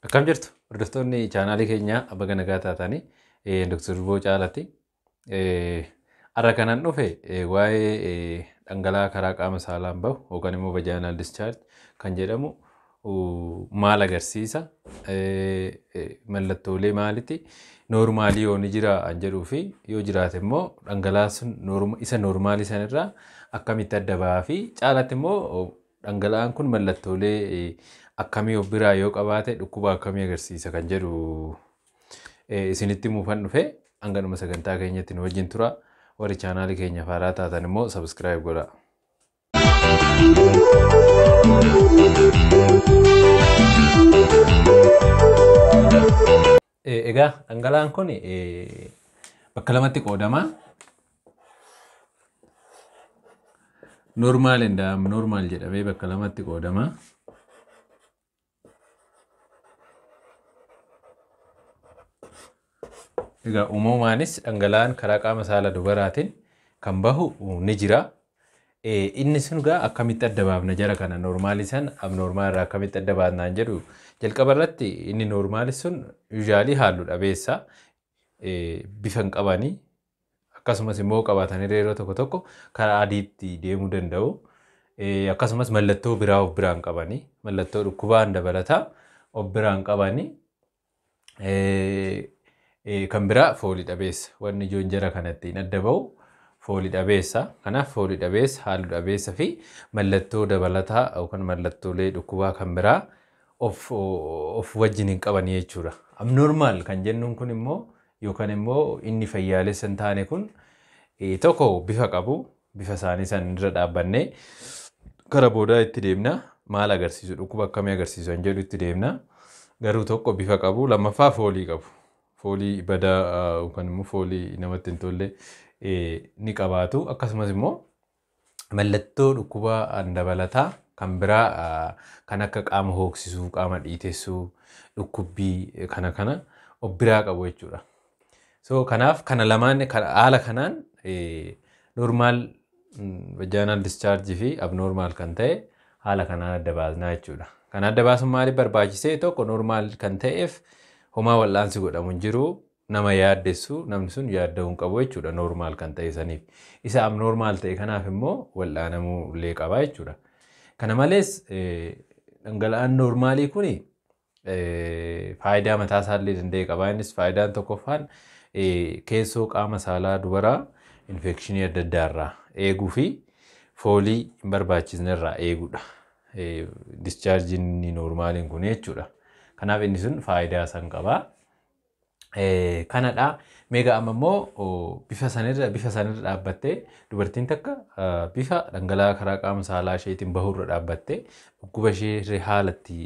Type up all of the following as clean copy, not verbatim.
Akkam jirtu hordoftoonni chaanaalii keenyaa baga nagaa taatanii Dr. Durboo Caalaati. Har'a kanan dhufe waa'ee dhangala'aa karaa qaama saalaan bahu yookaan immoo vaginal discharge kan jedhamu maal agarsiisa, mallattoolee maaliiti, noormaalii yoo ni jira an jedhuu fi yoo jiraate immoo dhangala'aan sun isa noormaalii sanirraa akkamitti adda bahaa fi caalatti immoo dhangala'aan kun mallattoolee akkamii of biraa yoo qabaate dhukkuba akkamii agarsiisa kan jedhu isinitti himuufan dhufe. Hanga dhuma sagantaa keenyatti nu wajjin tura. Warri chaanaalii keenya haaraa taatan immoo subscribe godhaa. Egaa dhangala'aan kun bakka lamatti qoodama. Normaal and abnormal jedhamee bakka lamatti qoodama. Egaa uumamaanis dhangala'aan karaa qaama saala dubaraatiin kan bahu ni jira. Inni sun egaa akkamitti adda baafna jara kana noormaalii san abnormaal irraa akkamitti adda baafnaan jedhu jalqaba irratti inni noormaalii sun yuuzhaalii halluu dhabeessa bifa hin qabanii akkasumas immoo qabaatanii yeroo tokko tokko karaa adiitti deemuu danda'u. Akkasumas mallattoo biraa of biraan qabanii mallattoo dhukkubaan dabalataa of biraan qabanii kan biraa foolii dhabeessa. Wanni ijoon jara kanatti adda bahu foolii dhabeessa. Kanaaf foolii dhabeessa, halluu dhabeessa fi mallattoo dabalataa yookaan mallattoolee dhukkubaa kan biraa of wajjin hin qabanii jechuudha. Abnormaal kan jennuun kun immoo yookaan immoo inni fayyaalessa hin taane kun tokko bifa qabu, bifa isaanii san irra dhaabbannee kara boodaa itti deemna. Maal agarsiisu, dhukkuba akkamii agarsiisu kan jedhu itti deemna. Garuu tokko bifa qabu, lammaffaa foolii qabu. Foolii badaa yookaan immoo foolii namatti hin tolle ni qabaatu. Akkasumas immoo mallattoo dhukkubaa dabalataa kan biraa kan akka qaama hooksisuu, qaama dhiitessuu, dhukkubbii kana kana of biraa qabu jechuudha. So kanaaf kana lamaan haala kanaan normaal vaginal discharge fi abnormal kan ta'e haala kanaan adda baasnaa jechuudha. Kan adda baasuun maaliif barbaachisee tokko normaal kan ta'eef homaa wal'aansi godhamu hin jiru, nama yaaddessu namni sun yaadda'uu hin qabu jechuudha normaal kan ta'e saniif. Isa abnormaal ta'e kanaaf immoo wal'aanamuu illee qaba jechuudha. Kana malees dhangala'aan noormaalii kun faayidaa mataa isaallee danda'e qaba. Innis faayidaan tokkoffaan keessoo qaama saalaa dubaraa infekshinii adda addaa irraa eeguu fi foolii hin barbaachisne irraa eeguudha. Dischargiin noormaaliin kun jechuudha. Kanaaf inni sun faayidaa san qaba. Kanadha. Meegaa amma immoo bifa sanirra dhaabbattee dubartiin takka bifa dhangala'aa karaa qaama saalaa isheetiin bahurra dhaabbattee dhukkuba ishee haalatti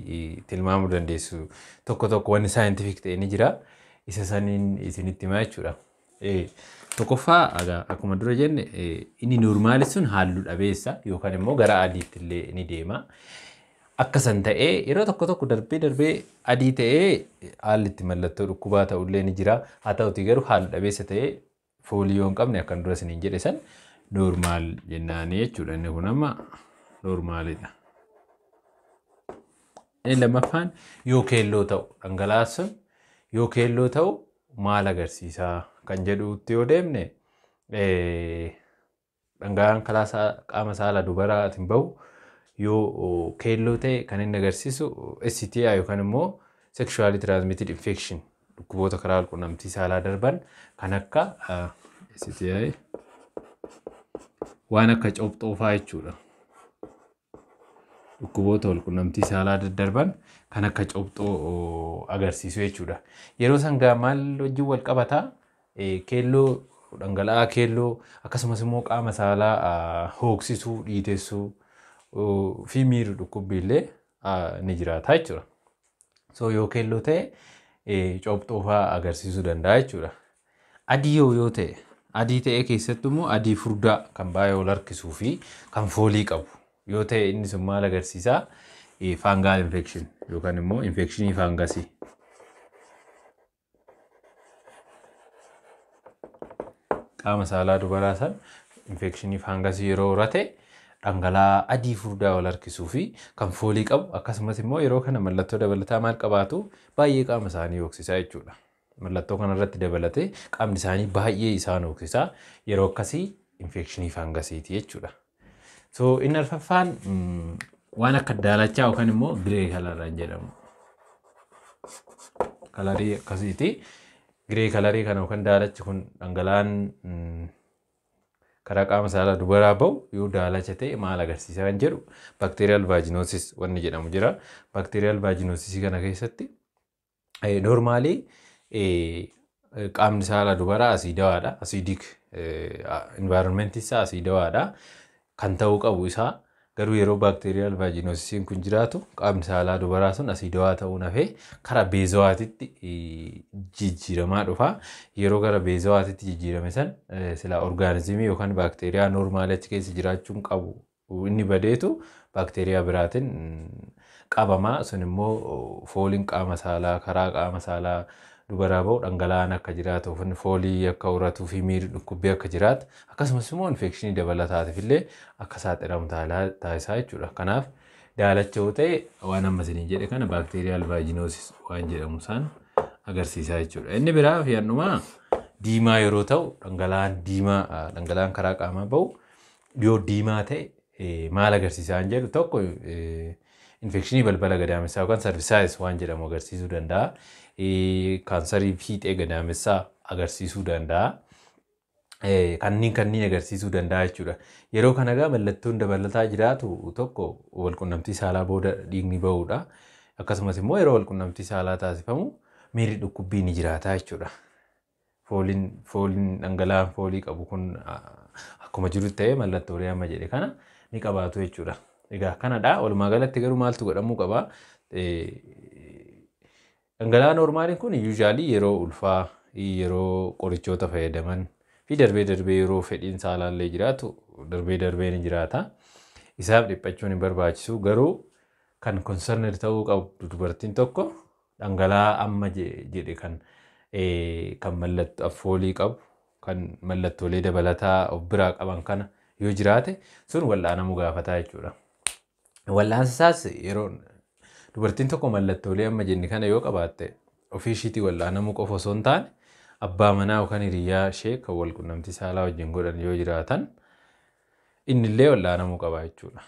tilmaamuu dandeessu tokko tokko wanni saayintifik ta'e ni jira. Isa saniin isinitti himaa jechuudha. Tokkoffaa akkuma dura jenne inni noormaali sun halluu dhabeessa yookaan immoo gara adiitti illee ni deema. Akka san ta'ee yeroo tokko tokko darbee darbee adii ta'ee haalli itti mallattoo dhukkubaa ta'ullee ni jira. Haa ta'utii garuu halluu dhabeessa ta'ee foolii yoo hin qabne akkan dura isiniin jedhe san noormaal jennaanii jechuudha. Inni kun amma noormaalidha. Inni lammaffaan yoo keelloo ta'u dhangala'aan sun yoo keelloo ta'u maal agarsiisaa kan jedhutti yoo deemne dhangala'aan karaa qaama saala dubaraatiin bahu yoo keelloo ta'e kan inni agarsiisu STI yookaan immoo sexually transmitted infection dhukkuboota karaa walqunnamtii saalaa darban kan akka STI waan akka cobxoofaa jechuudha. Dhukkuboota walqunnamtii saalaa daddarban kan akka cobxoo agarsiisu jechuudha. Yeroo san gaa maal wajjin wal qabataa? Keelloo dhangala'aa keelloo akkasumas immoo qaama saalaa hooksisuu, dhiitessuu fi miirri dhukkubbii illee ni jiraata jechuudha. So yoo keelloo ta'e cobxoo fa'aa agarsiisuu danda'a jechuudha. Adii yoo ta'e adii ta'e keessattuu immoo adii furdaa kan baay'ee ol harkisuu fi kan foolii qabu yoo ta'e inni sun maal agarsiisaa? Fungal infection yookaan immoo infekshinii faangasii. Qaama saalaa dubaraa san infekshinii faangasii yeroo horate dhangala'aa adii furdaa wal harkisuu fi kan foolii qabu akkasumas immoo yeroo kana mallattoo dabalataa maal qabaatu baay'ee qaama isaanii hooksisaa jechuudha. Mallattoo kanarratti dabalatee qaamni isaanii baay'ee isaan hooksisaa yeroo akkasii infekshinii faangasiiti jechuudha. So inni arfaffaan waan akka daalachaa yookaan immoo gray coloraan jedhamu. Colorii akkasiiti. Gray colorii kana yookaan daalachi kun dhangala'aan karaa qaama saalaa dubaraa bahu yoo daalacha ta'e maal agarsiisa kan jedhu bacterial vaginosis wanni jedhamu jira. Bacterial vaginosisii kana keessatti normally qaamni saalaa dubaraa asiidawaadha. Acidic environmentii isaa asiidawaadha. Kan ta'uu qabu isaa garuu yeroo bacterial vaginosisiin kun jiraatu qaamni saalaa dubaraa sun asiidawaa ta'uu nafee karaa beezawaatitti jijjiiramaa dhufa. Yeroo gara beezawaatitti jijjiirame san sila organismii yookaan baakteeriyaa normally achi keessa jiraachuun qabu inni badeetu baakteeriyaa biraatiin qabama. Sun immoo fooliin qaama saalaa karaa qaama saalaa dubaraa bahu dhangala'aan akka jiraatu foolii akka horatuu fi miirri dhukkubbii akka jiraatu akkasumas immoo infekshinii dabalataatiif illee akka saaxilamu taasisaa jechuudha. Kanaaf daalacha yoo ta'e waan amma isiniin jedhe kana bacterial vaginosis waan jedhamu isaan agarsiisaa jechuudha. Inni biraa fi diimaa yeroo ta'u dhangala'aan diimaa dhangala'aan karaa qaamaa bahu yoo diimaa ta'e maal agarsiisaa hin jedhu tokko infekshinii balbala gadaamessaa yookaan cervicitis waan jedhamu agarsiisuu danda'a. Kaansarii fiixee gadaamessaa agarsiisuu danda'a. Kanneen agarsiisuu danda'a jechuudha. Yeroo kana egaa mallattoon dabalataa jiraatu tokko walqunnamtii saalaa booda dhiigni bahuudha. Akkasumas immoo yeroo walqunnamtii saalaa taasifamu miirri dhukkubbii ni jiraata jechuudha. Fooliin dhangala'aan foolii qabu kun akkuma jiru ta'ee mallattoolee amma jedhe kana ni qabaatu jechuudha. Egaa kanadha. Walumaa galatti garuu maaltu godhamuu qaba? Dhangala'aa normaliin kun usually yeroo ulfaa, yeroo qorichoota fayyadaman fi darbee darbee yeroo fedhiin saalaallee jiraatu darbee darbee ni jiraata. Isaaf dhiphachuun hin barbaachisu garuu kan concerned ta'uu qabdu dubartiin tokko dhangala'aa amma jedhe kan kan mallattoo foolii qabu kan mallattoolee dabalataa of biraa qaban kana yoo jiraate sun wal'aanamuu gaafataa jechuudha. Wal'aansa isaas yeroo dubartiin tokko mallattoolee amma jenne kana yoo qabaatte ofii ishiitii wal'aanamuu qofa osoo hin taane abbaa manaa yookaan hiriyaa ishee kan wal qunnamtii saalaa wajjin godhan yoo jiraatan innillee wal'aanamuu qaba jechuudha.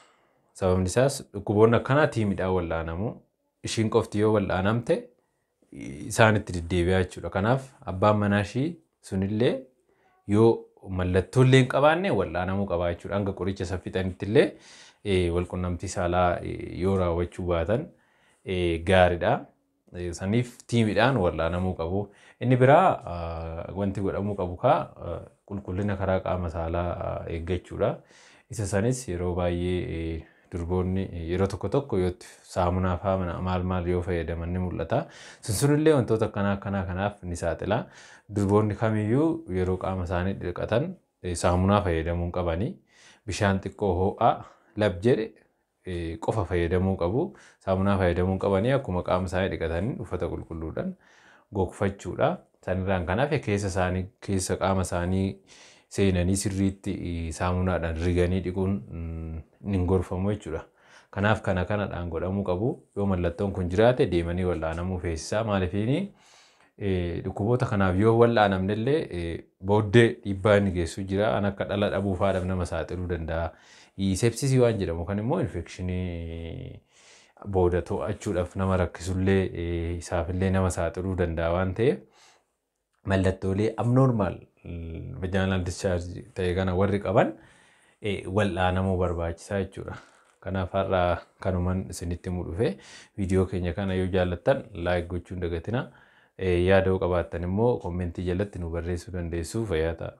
Sababni isaas dhukkuboonni akkanaa teamiidhaan wal'aanamu. Ishiin qofti yoo wal'aanamte isaanitti deddeebi'aa jechuudha. Kanaaf abbaan manaa ishii sunillee yoo mallattoolee hin qabaanne wal'aanamuu qaba jechuudha. Hanga qoricha isa fixanitti illee walqunnamtii saalaa yoo raawwachuu baatan gaariidha. Saniif teamiidhaan wal'aanamuu qabu. Inni biraa wanti godhamuu qabu kaa qulqullina karaa qaama saalaa eeggachuudha. Isa sanis yeroo baay'ee durboonni yeroo tokko tokko yoo saamunaa fa'aa maal maal yoo fayyadaman ni mul'ata. Sun sunillee wantoota akkanaa akkanaa kanaaf ni saaxila. Durboonni kamiyyuu yeroo qaama isaanii dhiqatan saamunaa fayyadamuu hin qabanii. Bishaan xiqqoo ho'aa lab jedhe qofa fayyadamuu qabu. Saamunaa fayyadamuu hin qabanii akkuma qaama isaanii dhiqatanii uffata qulqulluudhaan gogfachuudha. Sanirraan kan hafe keessa isaanii keessa qaama isaanii seenanii sirriitti saamunaadhaan riganii dhiquun hin gorfamu jechuudha. Kanaaf kana kanadhaan godhamuu qabu. Yoo mallattoon kun jiraate deemanii wal'aanamuu feesisaa. Maaliifiini dhukkuboota kanaaf yoo wal'aanamne illee booddee dhiibbaa inni geessu jira. Kan akka dhala dhabuu faadhaaf nama saaxiluu danda'a. Sepsisii waan jedhamu kan immoo infekshinii booda to'achuudhaaf nama rakkisullee isaafillee nama saaxiluu danda'a waan ta'eef mallattoolee abnormal vaginal discharge ta'e kana warri qaban wal'aanamuu barbaachisaa jechuudha. Kanaaf har'a kanuman isinitti himuu dhufe. Viidiyoo keenya kana yoo jaallattan like gochuu hin dagatinaa. Yaada yoo qabaattan immoo commentii jalatti nu barreessuu dandeessu. Fayyaa ta'a.